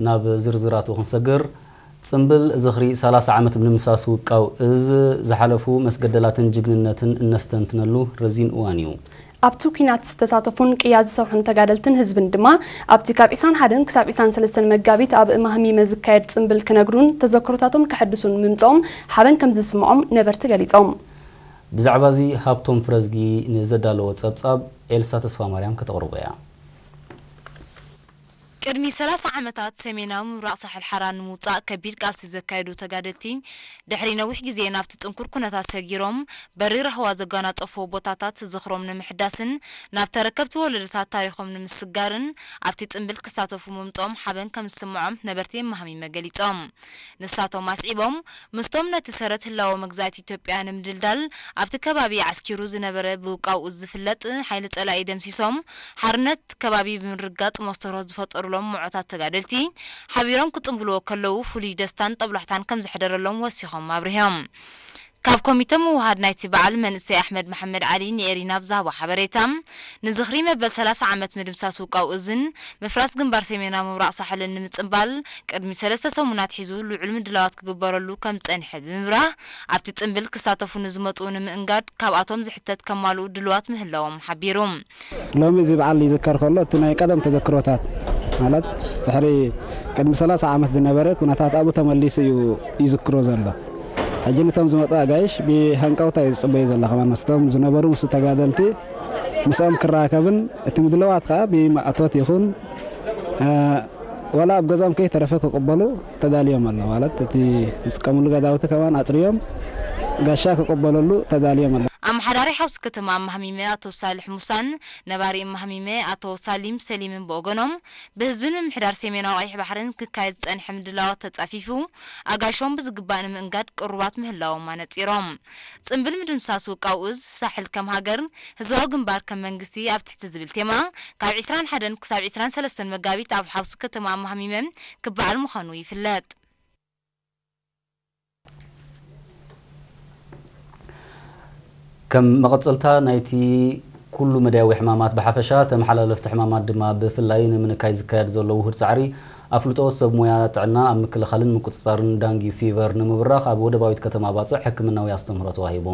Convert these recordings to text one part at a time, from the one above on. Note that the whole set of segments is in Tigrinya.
ናብ ዝርዝራቱ ክንሰግር፣ ጽምብል ዝኽሪ ሰላሳ ዓመት ብምድምሳስ ውቃው እዝ ዝሓለፉ መስገደላትን ጅግንነትን እነስተንትነሉ ረዚን እዋን እዩ። ኣብቲ ኲናት ዝተሳተፉን ቅያ ዝሰርሑን ተጋደልትን ህዝብን ድማ ኣብቲ ካብ ዕስራን ሓደን ክሳብ ዕስራን ሰለስተን መጋቢት ኣብ እማህሚመ ዝካየድ ጽምብል ክነግሩን ተዘክሮታቶም ከሐድሱን ምምጽኦም ሓበን ከም ዝስምዖም ነበርቲ ገሊጾም። ብዛዕባ እዚ ሃብቶም ፍረዝጊ ንዘዳለዎ ጸብጻብ ኤልሳ ተስፋማርያም ከተቕርቦ እያ። ቅድሚ ሰላሳ ዓመታት ሰሜናዊ ምብራቕ ሳሕል ሓራ ንምውጻእ ከቢድ ቃልሲ ዘካየዱ ተጋደልቲ፣ ድሕሪ ነዊሕ ግዜ ናብቲ ጽንኩር ኩነታት ሰጊሮም፣ በሪ ራህዋ ዘጓናጸፎ ቦታታት ዝኽሮም ንምሕዳስን ናብ ተረከብቲ ወለዶታት ታሪኾም ንምስጋርን ኣብቲ ጽምብል ክሳተፉ ምምጽኦም ሓበን ከም ዝስምዖም ነበርቲ የማህሚመ ገሊጾም። ንሳቶም ኣስዒቦም፣ ምስቶም ነቲ ሰረት ህላወ መግዛእቲ ኢትዮጵያ ንምድልዳል ኣብቲ ከባቢ ዓስኪሩ ዝነበረ ብውቃውኡ ዝፍለጥ ሓይሊ ጸላኢ ደምሲሶም፣ ሓርነት ከባቢ ብምርጋጽ መስተርሆ ዝፈጠሩሎም ምዑታት ተጋደልቲ፣ ሓቢሮም ክጽንብልዎ ከለዉ ፍሉይ ደስታን ጠብላሕታን ከም ዘሕደረሎም ወሲኾም ኣብሪሆም። ካብ ኮሚተ ምውሃድ ናይቲ በዓል መንእሰይ ኣሕመድ መሓመድ ዓሊ ንኤሪና ብዝሃቦ ሓበሬታ፣ ንዝኽሪ መበል ሰላሳ ዓመት ምድምሳስ ውቃው እዝን ምፍራስ ግንባር ሰሜናዊ ምብራቕ ሳሕልን ንምጽንባል ቅድሚ ሰለስተ ሰሙናት ሒዙ ልዑል ምድላዋት ክግበረሉ ከም ዝጸንሐ ብምብራህ፣ ኣብቲ ጽምብል ክሳተፉ ንዝመጹ ንምእንጋድ ካብኣቶም ዝሕተት ከማልኡ ድልዋት ምህላዎም ሓቢሩ። ሎሚ እዚ በዓል ይዝከር ከሎ፣ እቲ ናይ ቀደም ተዘክሮታት፣ ማለት ድሕሪ ቅድሚ ሰላሳ ዓመት ዝነበረ ኩነታት ኣብኡ ተመሊሱ እዩ ይዝክሮ ዘሎ። ሕጂ ነቶም ዝመጡ ኣጋይሽ ብሃንቀውታ እዩ ዝጽበዩ ዘሎ። ከማን ምስቶም ዝነበሩ ምስ ተጋደልቲ ምስኦም ክራከብን እቲ ምድለዋት ከኣ ብማእቶት ይኹን፣ እ፣ ዋላ ኣብ ገዛኦም ከይተረፈ ክቕበሉ ተዳልዮም ኣለዉ። ማለት እቲ ዝጥቀምሉ ገዛውቲ ከማን ኣጽርዮም ጋሻ ክቕበለሉ ተዳልዮም ኣለዉ። ኣመሓዳሪ ሓውሲ ከተማ ማህሚመ ኣቶ ሳልሕ ሙሳን ነባሪ ማህሚመ ኣቶ ሳሊም ሰሊምን ብወገኖም፣ ብህዝብን ምምሕዳር ሰሜናዊ ቀይሕ ባሕርን ክካየድ ዝጸንሐ ምድላዋት ተጻፊፉ፣ ኣጋይሾም ብዝግባእ ንምእንጋድ ቅሩባት ምህላዎም ኣነጺሮም። ጽምብል ምድምሳስ ውቃው እዝ ሳሕል ከም ሃገር፣ ህዝባዊ ግንባር ከም መንግስቲ ኣብ ትሕቲ ዝብል ቴማ፣ ካብ ዕስራን ሓደን ክሳብ ዕስራን ሰለስተን መጋቢት ኣብ ሓውሲ ከተማ ማህሚመ ክበዓል ምዃኑ ይፍለጥ። ከም መቐጸልታ ናይቲ ኩሉ መዳያዊ ሕማማት ብሓፈሻ፣ ተመሓላለፍቲ ሕማማት ድማ ብፍላይ ንምንካይ ዝካየድ ዘሎ ውሁድ ጻዕሪ፣ ኣፍልጦ ሰብ ሞያ ጥዕና ኣብ ምክልኻልን ምቁጽጻርን ዳንጊ ፊቨር ንምብራኽ ኣብ ወደባዊት ከተማ ባጽዕ ሕክምናዊ ኣስተምህሮ ተዋሂቡ።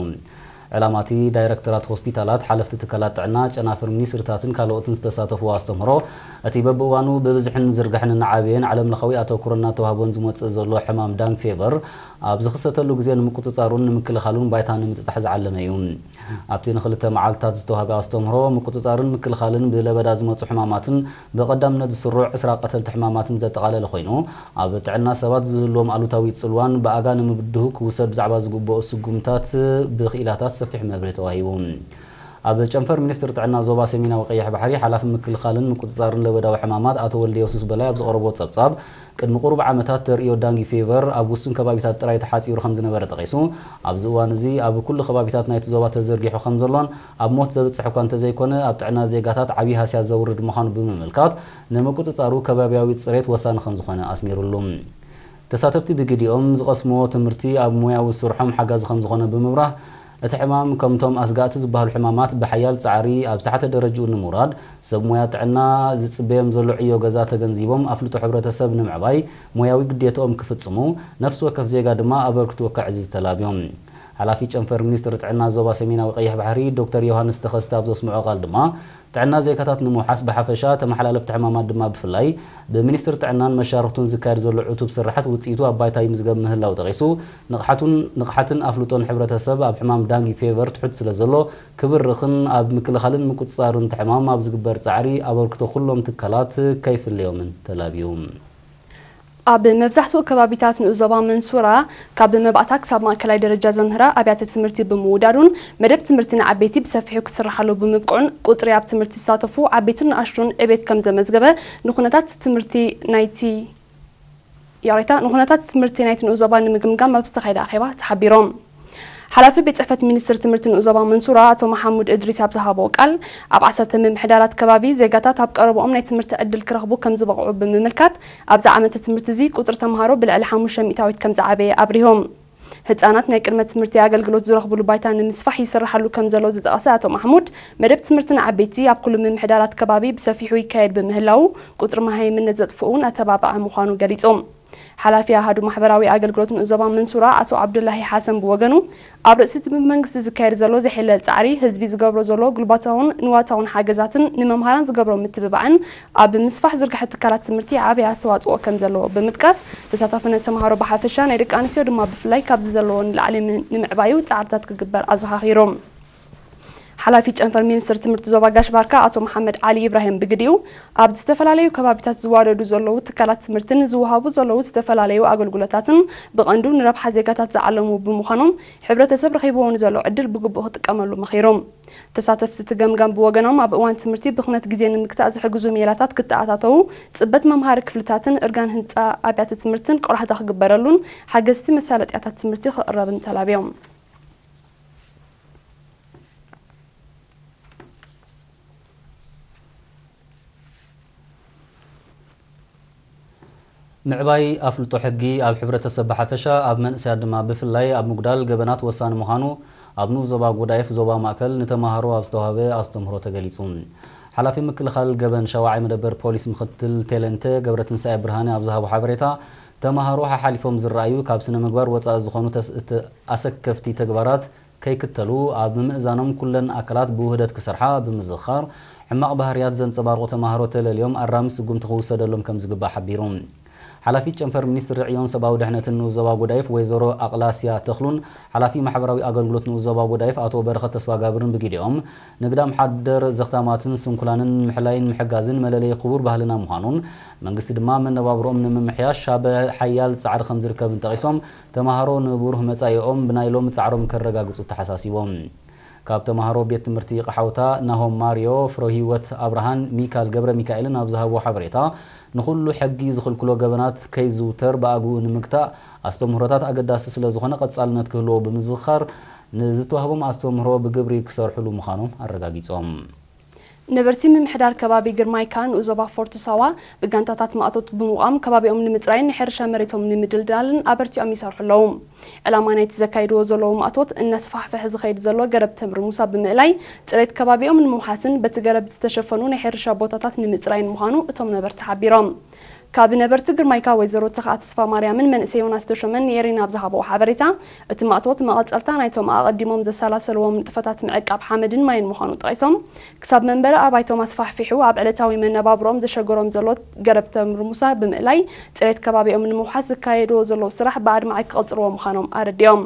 ዕላማ እቲ ዳይረክተራት ሆስፒታላት፣ ሓለፍቲ ትካላት ጥዕና፣ ጨናፍር ሚኒስትርታትን ካልኦትን ዝተሳተፍዎ ኣስተምህሮ፣ እቲ በብእዋኑ ብብዝሕን ዝርግሕን እናዓበየን ዓለም ለኻዊ ኣተኩሮ እናተዋህቦን ዝመጽእ ዘሎ ሕማም ዳንግ ፌቨር ኣብ ዝኽሰተሉ ግዜ ንምቁጽጻሩን ንምክልኻሉን ባይታ ንምጥጣሕ ዝዓለመ እዩ። ኣብቲ ንኽልተ መዓልታት ዝተዋህበ ኣስተምህሮ፣ ምቁጽጻርን ምክልኻልን ብለበዳ ዝመጹ ሕማማትን ብቐዳምነት ዝስሩዕ ዕስራ ቀተልቲ ሕማማትን ዘጠቓለለ ኮይኑ፣ ኣብ ጥዕና ሰባት ዝህልዎም ኣሉታዊ ጽልዋን ብኣጋ ንምብድሁ ክውሰድ ብዛዕባ ዝግብኦ ስጉምታት ብክኢላታት ሰፊሕ መብርሂ ተዋሂቡ። ኣብ ጨንፈር ሚኒስትሪ ጥዕና ዞባ ሰሜናዊ ቀይሕ ባሕሪ ሓላፊ ምክልኻልን ምቁጽጻርን ለበዳዊ ሕማማት ኣቶ ወልደየሱስ በላይ ኣብ ዘቕረቦ ጸብጻብ፣ ቅድሚ ቁሩብ ዓመታት ተርእዮ ዳንጊ ፌቨር ኣብ ውሱን ከባቢታት ጥራይ ተሓጺሩ ከም ዝነበረ ጠቒሱ፣ ኣብዚ እዋን እዚ ኣብ ኩሉ ከባቢታት ናይቲ ዞባ ተዘርጊሑ ከም ዘሎን ኣብ ሞት ዘብጽሕ እኳ እንተዘይኮነ ኣብ ጥዕና ዜጋታት ዓብዪ ሃስያ ዘውርድ ምዃኑ ብምምልካት፣ ንምቁጽጻሩ ከባቢያዊ ጽሬት ወሳኒ ከም ዝኾነ ኣስሚሩሉ። ተሳተፍቲ ብግዲኦም ዝቐስምዎ ትምህርቲ ኣብ ሞያዊ ስርሖም ሓጋዚ ከም ዝኾነ ብምብራህ፣ እቲ ሕማም ከምቶም ኣስጋእቲ ዝበሃሉ ሕማማት ብሓያል ጻዕሪ ኣብ ዝተሓተ ደረጅኡ ንምውራድ ሰብ ሞያ ጥዕና ዝጽበዮም ዘሎ ዕዮ ገዛ ተገንዚቦም ኣፍልጦ ሕብረተሰብ ንምዕባይ ሞያዊ ግዴትኦም ክፍጽሙ፣ ነፍሲ ወከፍ ዜጋ ድማ ኣበርክትኡ ከዕዝዝ ተላብዮም። ሓላፊ ጨንፈር ሚኒስትሪ ጥዕና ዞባ ሰሜናዊ ቀይሕ ባሕሪ ዶክተር ዮሃንስ ተኸስተ ኣብ ዘስምዖ ቃል ድማ፣ ጥዕና ዜጋታት ንምውሓስ ብሓፈሻ፣ ተመሓላለፍቲ ሕማማት ድማ ብፍላይ፣ ብሚኒስትሪ ጥዕናን መሻርኽቱን ዝካየድ ዘሎ ዕቱብ ስራሓት ውፅኢቱ ኣብ ባይታ ይምዝገብ ምህላው ጠቒሱ፣ ንቕሓቱን፣ ንቕሓትን ኣፍልጦን ሕብረተሰብ ኣብ ሕማም ዳንጊ ፌቨር ትሑት ስለ ዘሎ፣ ክብርኽን ኣብ ምክልኻልን ምቁፅፃርን እቲ ሕማም ኣብ ዝግበር ፃዕሪ ኣበርክቶ ኩሎም ትካላት ከይፍለዮምን ተላብዩ። ኣብ መብዛሕትኡ ከባቢታት ንኡስ ዞባ መንሱራ፣ ካብ መባእታ ክሳብ ማእከላይ ደረጃ ዘምህራ ኣብያተ ትምህርቲ ብምውዳዱን መደብ ትምህርቲ ንዓበይቲ ብሰፊሑ ክስርሓሉ ብምብቅዑን፣ ቁጽሪ ኣብ ትምህርቲ ዝሳተፉ ዓበይትን ንኣሽቱን ዕቤት ከም ዘመዝገበ ንኩነታት ትምህርቲ ናይቲ፣ ይቕሬታ፣ ንኩነታት ትምህርቲ ናይቲ ንኡስ ዞባ ንምግምጋም ኣብ ዝተኻየደ ኣኼባ ተሓቢሮም። ሓላፊ ቤት ጽሕፈት ሚኒስትሪ ትምህርቲ ንኡስ ዞባ መንሱራ ኣቶ መሓሙድ እድሪስ ኣብ ዝሃቦ ቃል፣ ኣብ ዓሰርተ ምምሕዳራት ከባቢ ዜጋታት ኣብ ቀረብኦም ናይ ትምህርቲ ዕድል ክረኽቡ ከም ዝበቕዑ ብምምልካት፣ ኣብዚ ዓመተ ትምህርቲ እዚ ቁጽሪ ተምሃሮ ብልዕሊ ሓሙሽተ ሚእታዊት ከም ዝዓበየ ኣብሪሆም። ህጻናት ናይ ቅድመ ትምህርቲ ኣገልግሎት ዝረኽብሉ ባይታ ንምስፋሕ ይስርሓሉ ከም ዘሎ ዝጠቐሰ ኣቶ ማሕሙድ፣ መደብ ትምህርቲ ንዓበይቲ ኣብ ኩሉ ምምሕዳራት ከባቢ ብሰፊሑ ይካየድ ብምህላዉ፣ ቁጽሪ መሃይምነት ዘጥፍኡን ኣተባባዒ ምዃኑ ገሊጹ። ሓላፊ ኣሃዱ ማሕበራዊ ኣገልግሎት ንኡስ ዞባ መንሱራ ኣቶ ዓብዱላሂ ሓሰን ብወገኑ፣ ኣብ ርእሲ እቲ ብመንግስቲ ዝካየድ ዘሎ ዘይሕለል ጻዕሪ፣ ህዝቢ ዝገብሮ ዘሎ ጉልባታውን ንዋታውን ሓገዛትን ንመምሃራን ዝገብሮ ምትብባዕን ኣብ ምስፋሕ ዝርግሐ ትካላት ትምህርቲ ዓብዪ ኣስተዋጽኦ ከም ዘለዎ ብምጥቃስ፣ ተሳታፍነት ተምሃሮ ብሓፈሻ ናይ ደቂ ኣንስትዮ ድማ ብፍላይ ካብዚ ዘለዎ ንላዕሊ ም- ንምዕባዩ ጻዕርታት ክግበር ኣዘኻኺሮም። ሓላፊ ጨንፈር ሚኒስትር ትምህርቲ ዞባ ጋሽ ባርካ ኣቶ መሓመድ ዓሊ ኢብራሂም ብግዲኡ፣ ኣብ ዝተፈላለዩ ከባቢታት ዝዋደዱ ዘለዉ ትካላት ትምህርትን ዝወሃቡ ዘለዉ ዝተፈላለዩ ኣገልግሎታትን ብቐንዱ ንረብሓ ዜጋታት ዝዓለሙ ብምዃኖም፣ ሕብረተሰብ ረኺብዎ ንዘሎ ዕድል ብግቡእ ክጥቀመሉ መኺሮም። ተሳተፍቲ እቲ ገምጋም ብወገኖም፣ ኣብ እዋን ትምህርቲ ብኽነት ግዜ ንምግታእ ዝሕግዙ ሜላታት ክተኣታተዉ፣ ጽበት መምሃሪ ክፍልታትን እርጋን ህንጻ ኣብያተ ትምህርትን ቆላሕታ ክግበረሉን ሓገዝቲ መሳለጥያታት ትምህርቲ ክቕረብን ተላብዮም። ምዕባይ ኣፍልጦ ሕጊ ኣብ ሕብረተሰብ ብሓፈሻ፣ ኣብ መንእሰያት ድማ ብፍላይ ኣብ ምጉዳል ገበናት ወሳኒ ምዃኑ ኣብ ንኡስ ዞባ ጎዳይፍ ዞባ ማእከል ንተማሃሮ ኣብ ዝተዋህበ ኣስተምህሮ ተገሊጹ። ሓላፊ ምክልኻል ገበን ሻውዓይ መደበር ፖሊስ ምክትል ቴለንተ ገብረትንሳኤ ብርሃነ ኣብ ዝሃቦ ሓበሬታ፣ ተማሃሮ ሓሓሊፎም ዝረኣዩ ካብ ስነ ምግባር ወጻኢ ዝኾኑ ተስ- ተ- ኣሰከፍቲ ተግባራት ከይክተሉ ኣብ ምምእዛኖም ኩለን ኣካላት ብውህደት ክሰርሓ ብምዝኻር፣ ሕማቕ ባህርያት ዘንጸባርቑ ተማሃሮ ተለልዮም ኣራሚ ስጉምቲ ክውሰደሎም ከም ዝግባእ ሓቢሩ። ሓላፊት ጨንፈር ሚኒስትሪ ዕዮን ሰብኣዊ ድሕነትን ንኡስ ዞባ ጎዳይፍ ወይዘሮ ኣቕላስያ ተኽሉን ሓላፊ ማሕበራዊ ኣገልግሎት ንኡስ ዞባ ጎዳይፍ ኣቶ በረኸት ተስፋጋብርን ብግዲኦም፣ ንግዳም ሓደር ዘኽታማትን ስንኩላንን ንምሕላይን ምሕጋዝን መለለዪ ክቡር ባህልና ምዃኑን፣ መንግስቲ ድማ መነባብሮኦም ንምምሕያሽ ኣብ ሓያል ጻዕሪ ከም ዝርከብን ጠቒሶም፣ ተማሃሮ ንብሩህ መጻኢኦም ብናይ ሎሚ ጻዕሮም ከረጋግጹ ተሓሳሲቦም። ካብ ተማሃሮ ቤት ትምህርቲ ቀሓውታ ናሆም ማርዮ፣ ፍረህይወት ኣብርሃን ሚካል ገብረ ሚካኤልን ኣብ ዝሃብዎ ሓበሬታ፣ ንኹሉ ሕጊ ዝኽልክሎ ገበናት ከይዝውተር ብኣግኡ ንምግታእ ኣስተምህሮታት ኣገዳሲ ስለ ዝኾነ ቀጻልነት ክህልዎ ብምዝኽኻር፣ ንዝተዋህቦም ኣስተምህሮ ብግብሪ ክሰርሕሉ ምዃኖም ኣረጋጊጾም። ነበርቲ ምምሕዳር ከባቢ ግርማይካ ንኡስ ዞባ ፎርቶ ሳዋ ብጋንታታት ማእቶት ብምቋም ከባቢኦም ንምጽራይን ናይ ሕርሻ መሬቶም ንምድልዳልን ኣበርቲዖም ይሰርሑ ኣለዉ። ዕላማ ናይቲ ዘካይድዎ ዘለዉ ማእቶት እናስፋሕፈሐ ዝኸይድ ዘሎ ገረብ ተምሪ ሙሳ ብምእላይ ጽሬት ከባቢኦም ንምውሓስን በቲ ገረብ ዝተሸፈኑ ናይ ሕርሻ ቦታታት ንምጽራይን ምዃኑ እቶም ነበርቲ ሓቢሮም። ካብ ነበርቲ ግርማይካ ወይዘሮ ተኽኣ ተስፋ ማርያምን መንእሰይ ዮናስ ተሾመን ንኤሪና ኣብ ዝሃብዎ ሓበሬታ፣ እቲ ማእቶት መቐጸልታ ናይቶም ኣቐዲሞም ዘሰላሰልዎም ንጥፈታት ምዕቃብ ሓመድን ማይን ምዃኑ ጠቒሶም፣ ክሳብ መንበሪ ኣባይቶም ኣስፋሕፊሑ ኣብ ዕለታዊ መነባብሮኦም ዘሸገሮም ዘሎ ገረብ ተምሪ ሙሳ ብምእላይ ጽሬት ከባቢኦም ንምውሓስ ዝካየድዎ ዘለዉ ስራሕ ብኣድማዒ ክቕጽልዎ ምዃኖም ኣረዲኦም።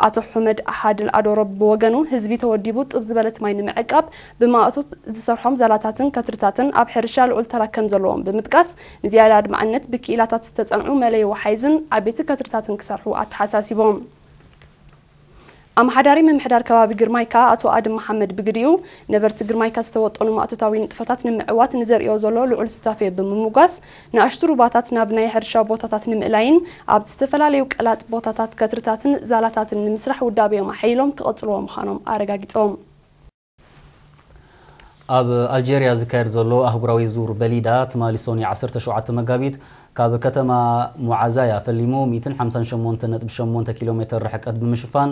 ኣቶ ሑመድ ሓድል ኣዶሮብ ብወገኑ፣ ህዝቢ ተወዲቡ ጥብ ዝበለት ማይ ንምዕቃብ ብማእቶት ዝሰርሖም ዛላታትን ከትርታትን ኣብ ሕርሻ ልዑል ተራ ከም ዘለዎም ብምጥቃስ፣ ንዝያዳ ኣድማዕነት ብክኢላታት ዝተጸንዑ መለይ ወሓይዝን ዓበይቲ ከትርታትን ክሰርሑ ኣተሓሳሲቦም። ኣመሓዳሪ ምምሕዳር ከባቢ ግርማይካ ኣቶ ኣድም መሓመድ ብግዲኡ፣ ነበርቲ ግርማይካ ዝተወጠኑ ማእቶታዊ ንጥፈታት ንምዕዋት ንዘርእዮ ዘሎ ልዑል ሱታፌ ብምምጓስ፣ ንኣሽቱ ሩባታት ናብ ናይ ሕርሻ ቦታታት ንምእላይን ኣብ ዝተፈላለዩ ቀላጥ ቦታታት ከትርታትን ዛላታትን ንምስራሕ ውዳቤኦም ኣሐይሎም ክቕጽልዎ ምዃኖም ኣረጋጊጾም። ኣብ ኣልጀርያ ዝካየድ ዘሎ ኣህጉራዊ ዙር በሊዳ፣ ትማሊ ሰኑይ ዓሰርተ ሸውዓተ መጋቢት፣ ካብ ከተማ ሙዓዛያ ፈሊሙ ሚእትን ሓምሳን ሸሞንተን ነጥቢ ሸሞንተ ኪሎ ሜተር ርሕቀት ብምሽፋን፣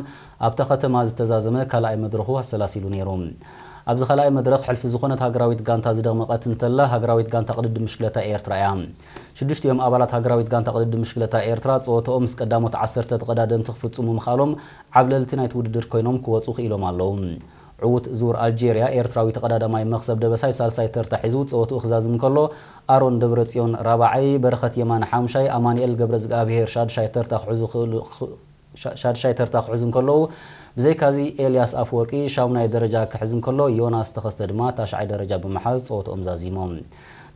ኣብታ ከተማ ዝተዛዘመ ካልኣይ መድረኹ ኣሰላሲሉ ነይሩ። ኣብዚ ካልኣይ መድረኽ፣ ሕልፊ ዝኾነት ሃገራዊት ጋንታ ዝደመቐት እንተላ፣ ሃገራዊት ጋንታ ቅድድም ብሽክለታ ኤርትራ እያ። ሽዱሽቲኦም ኣባላት ሃገራዊት ጋንታ ቅድድም ብሽክለታ ኤርትራ፣ ጸወታኦም ምስ ቀዳሞት ዓሰርተ ተቐዳደምቲ ክፍጽሙ ምኽኣሎም፣ ዓብለልቲ ናይቲ ውድድር ኮይኖም ክወጹ ክኢሎም ኣለዉ። ዕዉት ዙር ኣልጄርያ፣ ኤርትራዊ ተቐዳዳማይ መኽሰብ ደበሳይ ሳልሳይ ተርታ ሒዙ ጸወትኡ ክዛዝም ከሎ፣ ኣሮን ደብረጽዮን ራብዓይ፣ በረኸት የማነ ሓሙሻይ፣ ኣማኑኤል ገብረዝግኣብሄር ሻድሻይ ተርታ ክሕዙ ክእሉ-፣ ክ-፣ ሻ-፣ ሻድሻይ ተርታ ክሕዙ እንከለዉ፣ ብዘይካዚ ኤልያስ ኣፈወርቂ ሻሙናይ ደረጃ ክሕዝ እንከሎ፣ ዮናስ ተኸስተ ድማ ታሽዓይ ደረጃ ብምሓዝ ጸወትኦም ዛዚሞም።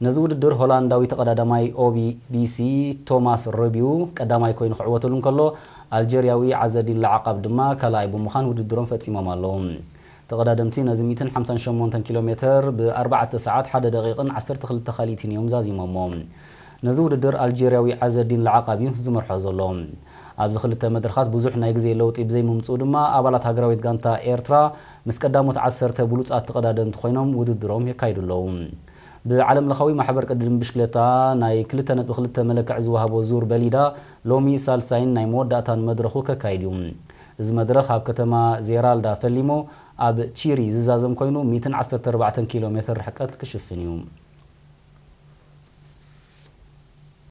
ነዚ ውድድር ሆላንዳዊ ተቐዳዳማይ ኦቢ ቢሲ ቶማስ ሮቢው ቀዳማይ ኮይኑ ክዕወተሉ እንከሎ፣ ኣልጀርያዊ ዓዘዲን ለዓቃብ ድማ ካልኣይ ብምዃን ውድድሮም ፈጺሞም ኣለዉ። ተቐዳደምቲ ነዚ ሚእትን ሓምሳን ሸሞንተን ኪሎ ሜተር ብኣርባዕተ ሰዓት ሓደ ደቂቕን ዓሰርተ ክልተ ካልኢትን እዮም ዛዚሞሞ። ነዚ ውድድር ኣልጀርያዊ ዓዘዲን ለዓቃብ እዩ ዝመርሖ ዘሎ። ኣብዚ ክልተ መድረኻት ብዙሕ ናይ ግዜ ለውጢ ብዘይምምጽኡ ድማ፣ ኣባላት ሃገራዊት ጋንታ ኤርትራ ምስ ቀዳሞት ዓሰርተ ብሉጻት ተቐዳደምቲ ኮይኖም ውድድሮም የካይዱ ኣለዉ። ብዓለም ለኻዊ ማሕበር ቅድድም ብሽክለታ ናይ ክልተ ነጥቢ ክልተ መለክዕ ዝወሃቦ ዙር በሊዳ ሎሚ ሳልሳይን ናይ መወዳእታን መድረኹ ከካይድ እዩ። እዚ መድረኽ ኣብ ከተማ ዜራልዳ ፈሊሞ ኣብ ቺሪ ዝዛዘም ኮይኑ ሚእትን ዓሰርተ ኣርባዕተን ኪሎ ሜትር ርሕቀት ክሽፍን እዩ።